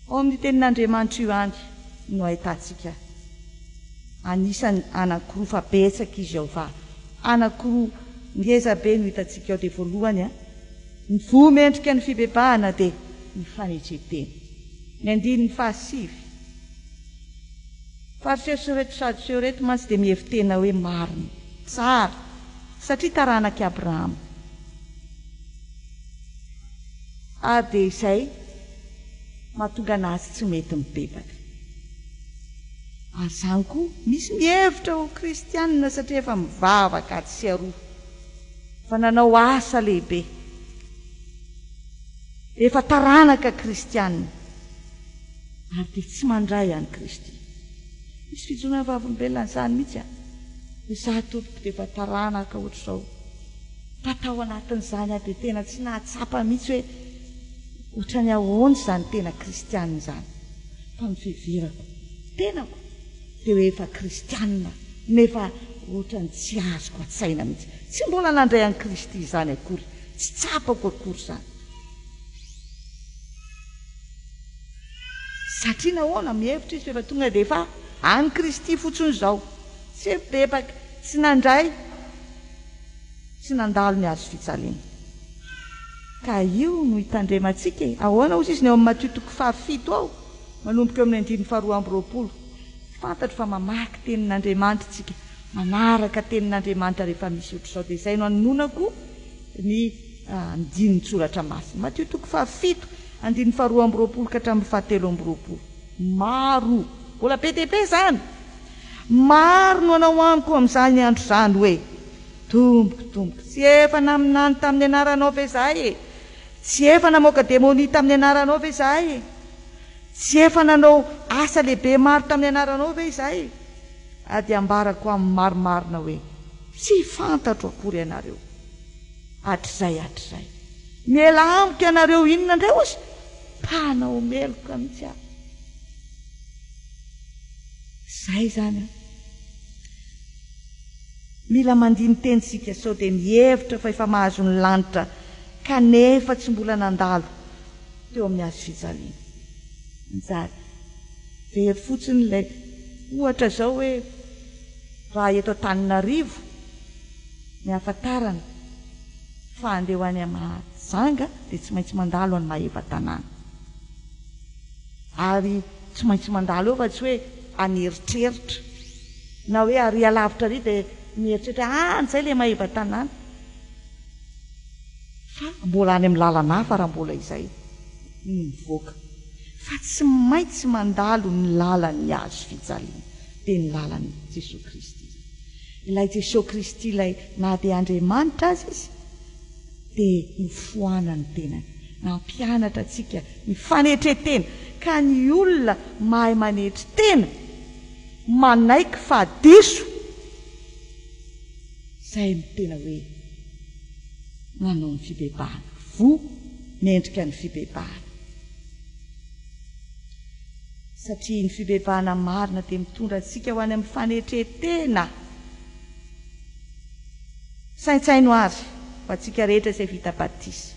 Ao amin'ny Tenin'Andriamanitra io ihany no ahitantsika anisany anankiroa fa betsaka izy ao fa anankiroa ngeza be no hitantsika ao dia voalohany a, ny voa mendrika ny fibebahana dia ny fanetren-tena. Ny andininy fahasivy. Fariseo sy ireto Sadoseo ireto mantsy dia mihevi-tena hoe marina, tsara, satria taranak'i Abrahama. Ary dia izay mahatonga anazy tsy mety mibebaka. Ary izany koa, misy mihevitra ho kristianina satria efa mivavaka atsy sy aroa, fa nanao asa lehibe, efa taranaka kristianina, ary dia tsy mandray an'i Kristy. Misy fijoroana vavolombelona an'izany mihitsy an! Izaho tompoko dia efa taranaka ohatr'izao. Fa tao anatin'izany aho dia tena tsy nahatsapa mihitsy hoe ohatran'ny ahoana izany tena kristianina izany. Fa ny fiheverako ny tenako dia hoe efa kristianina nefa ohatran'ny tsy azoko an-tsaina mihitsy. Tsy mbola nandray an'i Kristy izany akory, tsy tsapako akory izany. Satria nahoana? Mihevitra izy fa efa tonga dia efa an'i Kristy fotsiny izao. Tsy mibebaka, tsy nandray, tsy nandalo ny hazo fijaliana. Ka io no hitandremantsika e! Ahoana hozy izy ny ao amin'ny Matio toko fahafito ao, manomboka eo amin'ny andininy faharoa ambiroapolo. Fantatro fa mamaky tenin'Andriamanitra isika, manaraka tenin'Andriamanitra rehefa misy ohatr'izao, dia izay no anononako ny andinin-tsoratra masina. Matio toko fahafito, andininy faharoa ambiroapolo ka hatramin'ny fahatelo ambiroapolo. Maro, mbola be dia be izany! Maro no hanao amiko amin'izany andro izany hoe, Tompoko, Tompoko, tsy efa naminany tamin'ny anaranao ve izahay e? Tsy efa namoaka demonia tamin'ny anaranao ve izahay e? Tsy efa nanao asa lehibe maro tamin'ny anaranao ve izahay e? Ary dia ambarako aminy marimarina hoe, Tsy fantatro akory ianareo, hatrizay hatrizay. Mialà amiko ianareo inona indray hozy? Mpanao meloka mihitsy aho. Izay izany an. Mila mandini-teny isika sao dia mihevitra fa efa mahazo ny lanitra kanefa tsy mbola nandalo teo amin'ny hazo fijaliana. Manjary very fotsiny ilay ohatra izao hoe raha eto Antananarivo ny ahafantarana fa handeha ho any Mahajanga dia tsy maintsy mandalo any Maevatanàna. Ary tsy maintsy mandalo eo fa tsy hoe an'eritreritra. Na hoe ary alavitra ary dia mieritreritra any izay ilay Maevatanàna. Fa mbola any amin'ny lalana hafa raha mbola izay no mivoaka. Fa tsy maintsy mandalo ny lalan'ny hazo fijaliana, dia ny lalan'i Jesoa Kristy izany. Ilay Jesoa Kristy ilay na dia Andriamanitra aza Izy dia nofoanany ny tenany. Nampianatra antsika ny fanetren-tena. Ka ny olona mahay manetry tena, manaiky fa diso, izay no tena hoe manao ny fibebahana. Voa mendrika ny fibebahana. Satria ny fibebahana marina dia mitondra antsika ho any amin'ny fanetren-tena. Saintsaino àry, ho antsika rehetra izay vita batisa.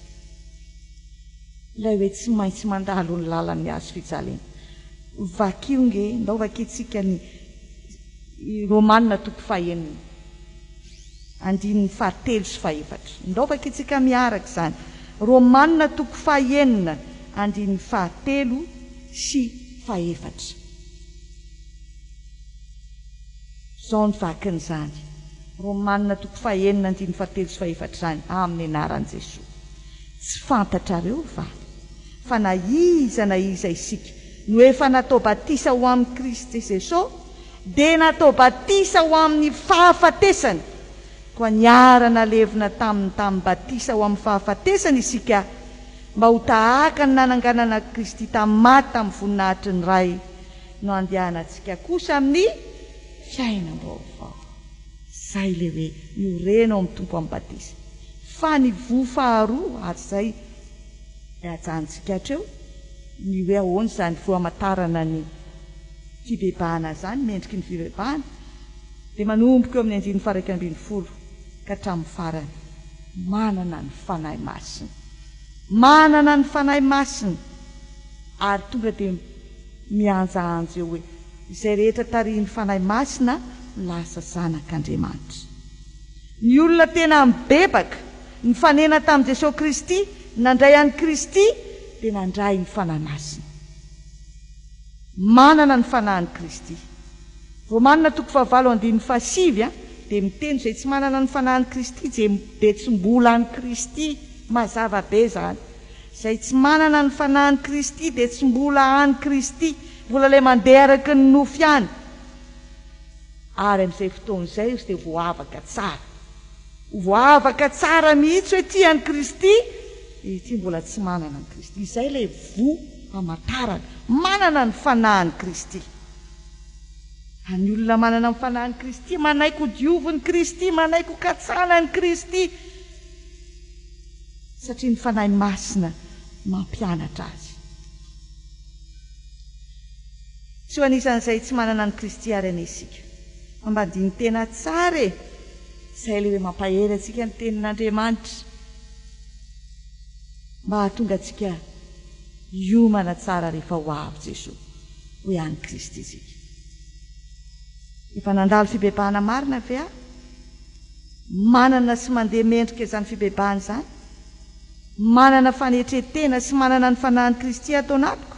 Ilay hoe tsy maintsy mandalo ny lalan'ny hazo fijaliana. Vakio nge, ndao vakintsika ny Romana toko fahenina, andininy fahatelo sy fahefatra. Ndao vakintsika miaraka izany. Romana toko fahenina, andininy fahatelo sy fahefatra. Izao ny vakin'izany, Romana toko fahenina andininy fahatelo sy fahefatra izany, amin'ny anaran'i Jesoa. Tsy fantatrareo va fa na iza na iza isika no efa natao batisa ho amin'i Kristy Jesoa dia natao batisa ho amin'ny fahafatesany, koa niara-nalevina taminy tamin'ny batisa ho amin'ny fahafatesana isika mba ho tahaka ny nananganana an'i Kristy tamin'ny maty tamin'ny voninahitry ny Ray no andehanantsika kosa amin'ny fiainam-baovao. Izay ilay hoe miorena ao amin'ny Tompo amin'ny batisa. Fa ny voa faharoa, ary izay dia ajanontsika hatreo, ny hoe ahoana izany voa hamantarana ny fibebahana izany, mendriky ny fibebahana, dia manomboka eo amin'ny andininy faha-11 ka hatramin'ny farany. Manana ny Fanahy Masina. Manana ny Fanahy Masina. Ary tonga dia mihanjahanja eo hoe izay rehetra tarihin'ny Fanahy Masina lasa zanak'Andriamanitra. Ny olona tena mibebaka, nifanena tamin'i Jesoa Kristy, nandray an'i Kristy, dia nandray ny Fanahy Masina. Manana ny Fanahin'i Kristy. Romana toko fahavalo andininy fahasivy dia miteny izay tsy manana ny Fanahin'i Kristy dia tsy mbola an'i Kristy. Mazava be izany. Izay tsy manana ny Fanahin'i Kristy dia tsy mbola an'i Kristy, mbola ilay mandeha araka ny nofo ihany. Ary amin'izay fotoana izay izy dia voavaka tsara. Ho voavaka tsara mihitsy hoe tia an'i Kristy, ity mbola tsy manana an'i Kristy. Izay ilay voa hamantarana, manana ny Fanahin'i Kristy. Ary ny olona manana ny Fanahin'i Kristy, manaiky ho diovin'i Kristy, manaiky ho katsanan'i Kristy. Satria ny Fanahy Masina mampianatra azy. Tsy ho anisan'izay tsy manana an'i Kristy àry anie isika. Fa mba andinin-tena tsara e! Izay ilay hoe mampahery antsika ny Tenin'Andriamanitra, mba hahatonga antsika hiomana tsara rehefa ho avy Jesoa, hoe an'i Kristy isika. Efa nandalo fibebahana marina ve aho? Manana sy mandeha mendrika izany fibebahana izany? Manana fanetren-tena sy manana ny Fanahin'i Kristy ato anatiko?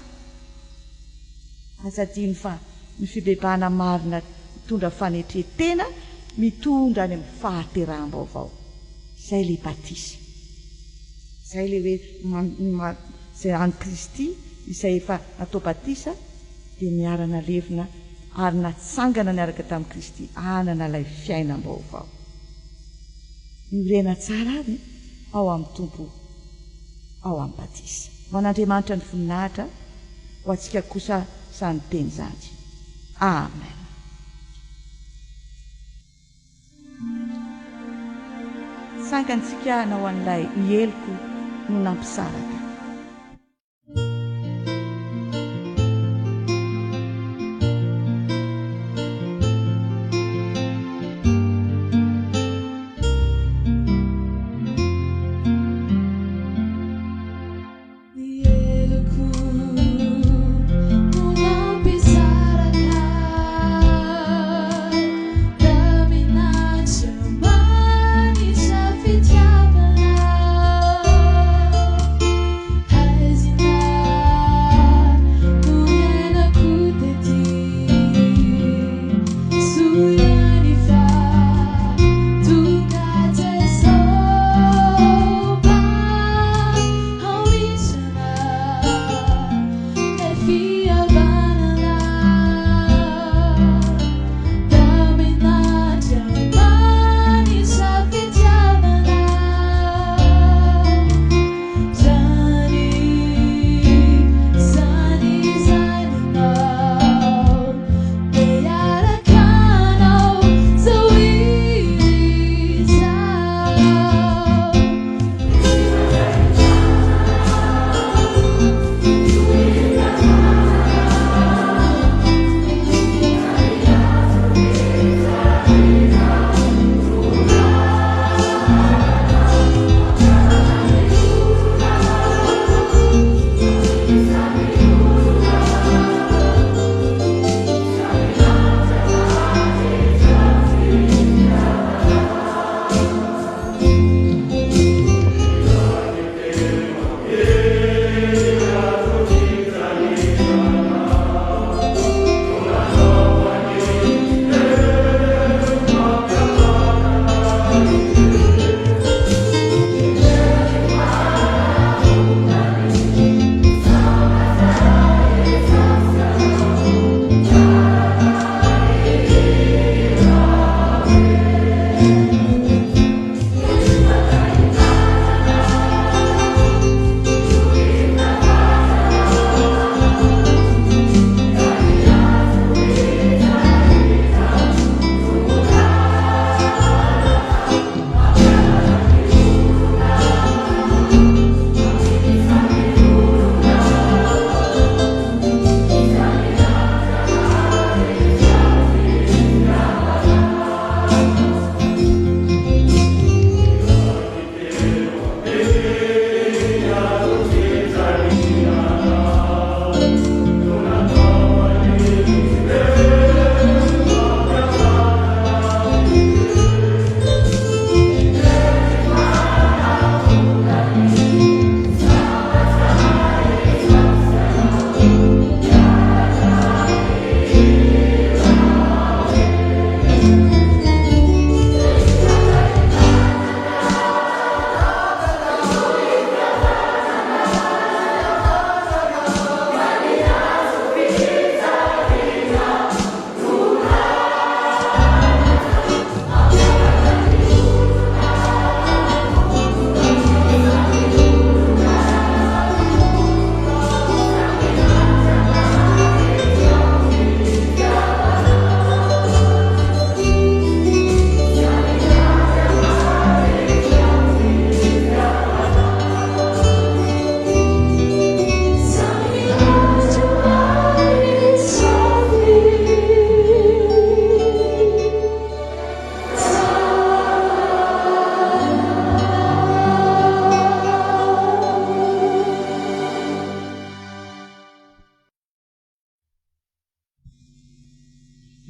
Aza adino fa ny fibebahana marina mitondra fanetren-tena mitondra any amin'ny fahateraham-baovao. Izay ilay batisa. Izay ilay hoe izay an'i Kristy izay efa natao batisa dia niara-nalevina ary natsangana niaraka tamin'i Kristy hanana ilay fiainam-baovao. Miorena tsara ary ao amin'ny Tompo ao amin'ny batisa. Ho an'Andriamanitra ny voninahitra, ho antsika kosa izany teny izany. Amen. Tsangantsika hanao an'ilay Ny heloko no nampisaraka. Ny heloko no nampisaraka tamin'Andriamanitra fitiavana.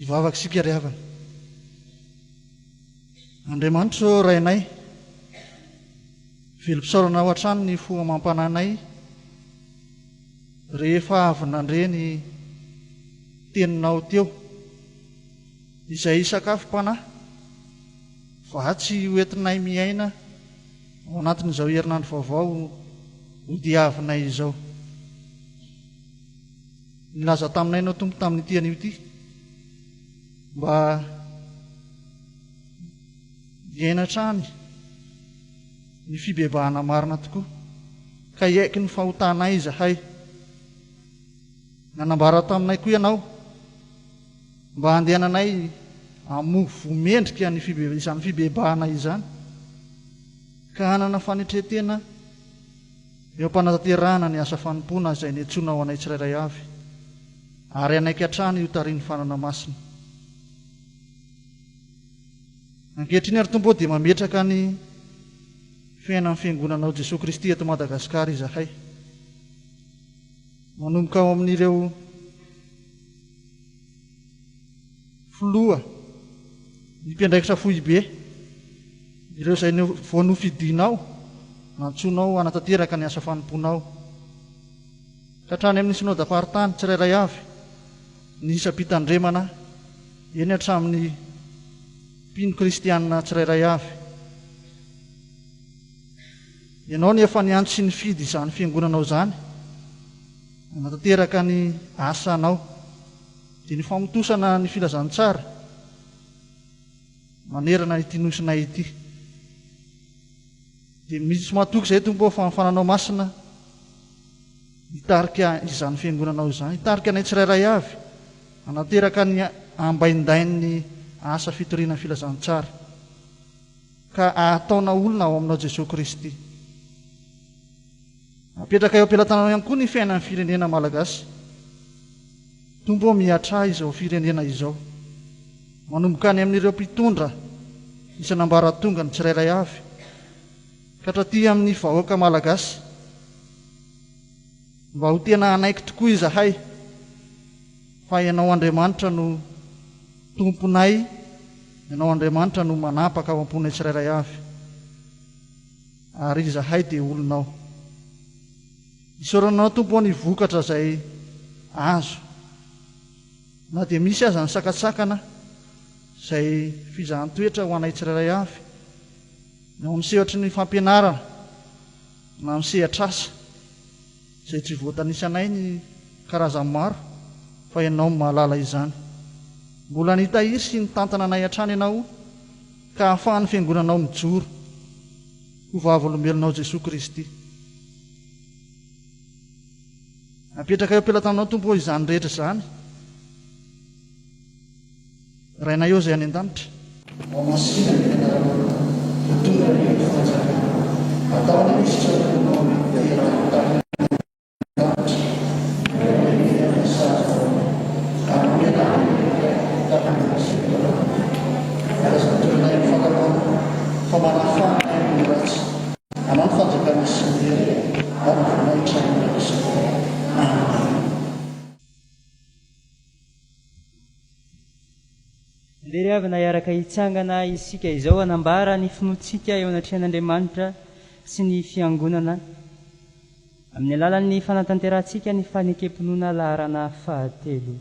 Hivavaka isika ry havana. Andriamanitra ô Rainay, velom-pisaorana Anao hatrany ny fo amam-panahinay rehefa avy nandre ny Teninao teo, izay sakafom-panahy vatsy hoentinay miaina ao anatin'izao herinandro vaovao hodiavinay izao. Nilaza taminay Ianao Tompo tamin'ity anio ity mba hiaina hatrany ny fibebahana marina tokoa ka hiaiky ny fahotanay izahay. Nanambara taminay koa Ianao mba handehananay hamoa voa mendrika ny izany fibebahana izany ka hanana fanetren-tena Eo am-panatanterahana ny asa fanompoana izay niantsoana ho anay tsirairay avy, ary hanaiky hatrany io tarihin'ny Fanana Masina. Ankehitriny ary Tompo ô dia mametraka ny fiainan'ny Fiangonanao Jesoa Kristy eto Madagasikara izahay. Manomboka ao amin'ireo Filoha, ny mpiandraikitra foibe, ireo izay vao nofidinao, nantsoinao hanatanteraka ny asa fanompoanao. Ka hatrany amin'ny Synodam-paritany tsirairay avy, ny isam-pitandremana, eny hatramin'ny mpino kristiana tsirairay avy. Ianao no efa niantso sy nifidy izany fiangonanao izany hanatanteraka ny asanao. Dia ny famontosana ny filazantsara manerana ity nosinay ity. Dia misy matoky izay Tompo ô fa ny fananao masina hitarika izany fiangonanao izany, hitarika anay tsirairay avy hanateraka ny ambaindain'ny asa fitoriana ny filazantsara ka ahataona olona ao aminao Jesoa Kristy. Apetraka eo am-pelatananao ihany koa ny fiainan'ny firenena malagasy. Tompo ô mihatraha izao firenena izao. Manomboka any amin'ireo mpitondra isan'ambaratongany tsirairay avy ka hatraty amin'ny vahoaka malagasy. Mba ho tena hanaiky tokoa izahay fa Ianao Andriamanitra no Tomponay, Ianao Andriamanitra no manapaka ao am-ponay tsirairay avy. Ary izahay dia olonao. Isaorana Anao Tompo ô ny vokatra izay azo na dia misy aza ny sakatsakana izay fizahan-toetra ho anay tsirairay avy na ao amin'ny sehatry ny fampianarana na amin'ny sehatr'asa izay tsy voatanisanay ny karazany maro fa Ianao no mahalala izany. Mbola nitahiry sy nitantana anay hatrany Ianao ka ahafahan'ny Fiangonanao mijoro ho vavolombelonao Jesoa Kristy. Apetraka eo am-pelatananao Tompo ô izany rehetra izany. Rainay ô izay any an-danitra. Hohamasina ny anaranao, ho tonga anie ny fanjakanao, atao anie ny sitraponao eto an-tany. Andeha ry havana hiaraka hitsangana isika izao hanambara ny finoantsika eo anatrehan'Andriamanitra sy ny Fiangonana amin'ny alalan'ny fanatanterahantsika ny fanekem-pinoana laharana fahatelo.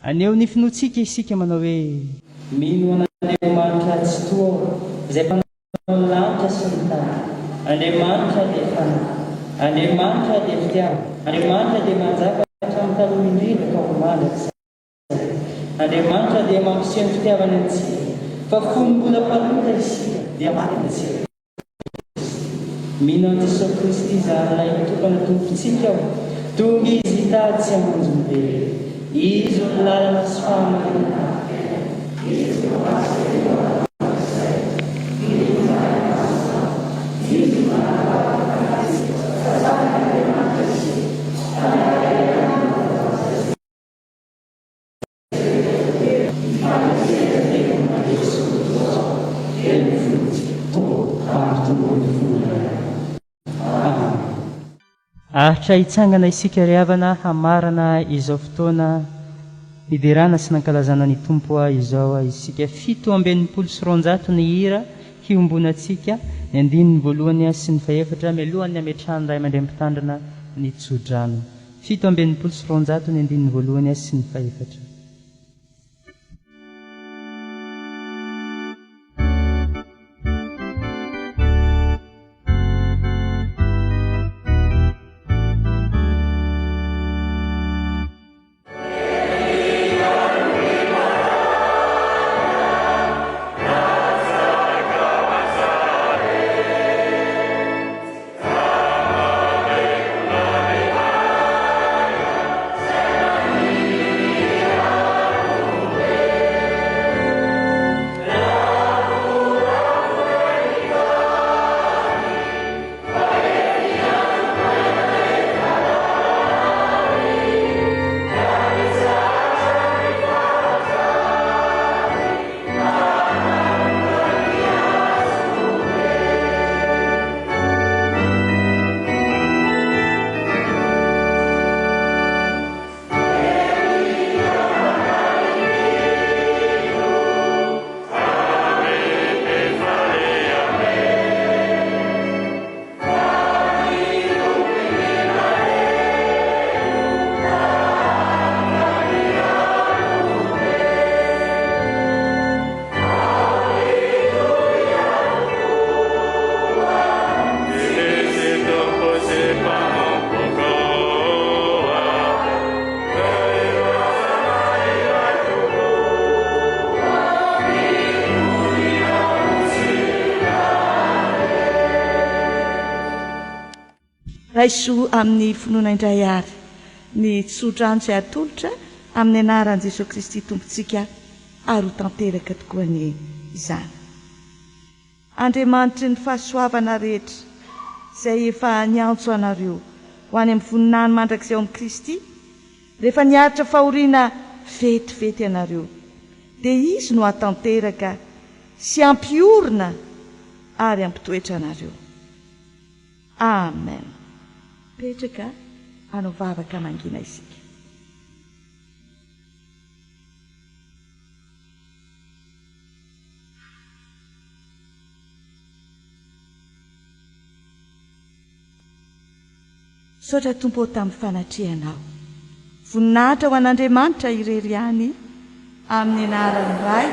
Haneho ny finoantsika isika manao hoe. Mino an'Andriamanitra Tsitoha aho, izay Mpanao ny lanitra sy ny tany. Andriamanitra dia Fanahy. Andriamanitra dia fitiavana. Andriamanitra dia manjaka hatramin'ny taloha indrindra ka ho mandrakizay. Andriamanitra dia mampiseho ny fitiavany antsika, fa fony mbola mpanota isika dia maty antsika Kristy. Mino an'i Jesoa Kristy Zanany tokana Tompontsika aho. Tonga Izy hitady sy hamonjy ny very. Izy no lalana sy fahamarinana ary fiainana. Izy no azo inoana mandrakizay. Izy no Fanahy Masina. Izy no manambara ny Fanahy fa Zanak'Andriamanitra isika, fa miara-hiaina aminy mandrakizay. Alahatra hitsangana isika ry havana hamarana izao fotoana niderana sy nankalazana ny Tompo izao isika. 267 ny hira hiombonantsika, ny andininy voalohany sy ny fahefatra mialohan'ny hametrahan'ny Ray aman-dReny Mpitandrina ny tsodrano. 267 ny andininy voalohany sy ny fahefatra. Raiso amin'ny finoana indray àry ny tsodrano izay atolotra amin'ny anaran'i Jesoa Kristy Tompontsika ary ho tanteraka tokoa anie izany. Andriamanitry ny fahasoavana rehetra, izay efa niantso anareo ho any amin'ny voninahiny mandrakizay ao amin'i Kristy, rehefa niaritra fahoriana vetivety ianareo, dia Izy no hahatanteraka sy hampiorina ary hampitoetra anareo. Amen. Mipetraka hanao vavaka mangina isika. Misaotra Tompo ô tamin'ny fanatrehanao. Voninahitra ho an'Andriamanitra irery ihany amin'ny anaran'ny Ray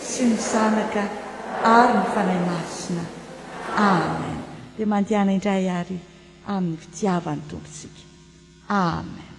sy ny Zanaka ary ny Fanahy Masina. Amen. Dia mandehana indray ary amin'ny fitiavan'ny Tompontsika. Amen.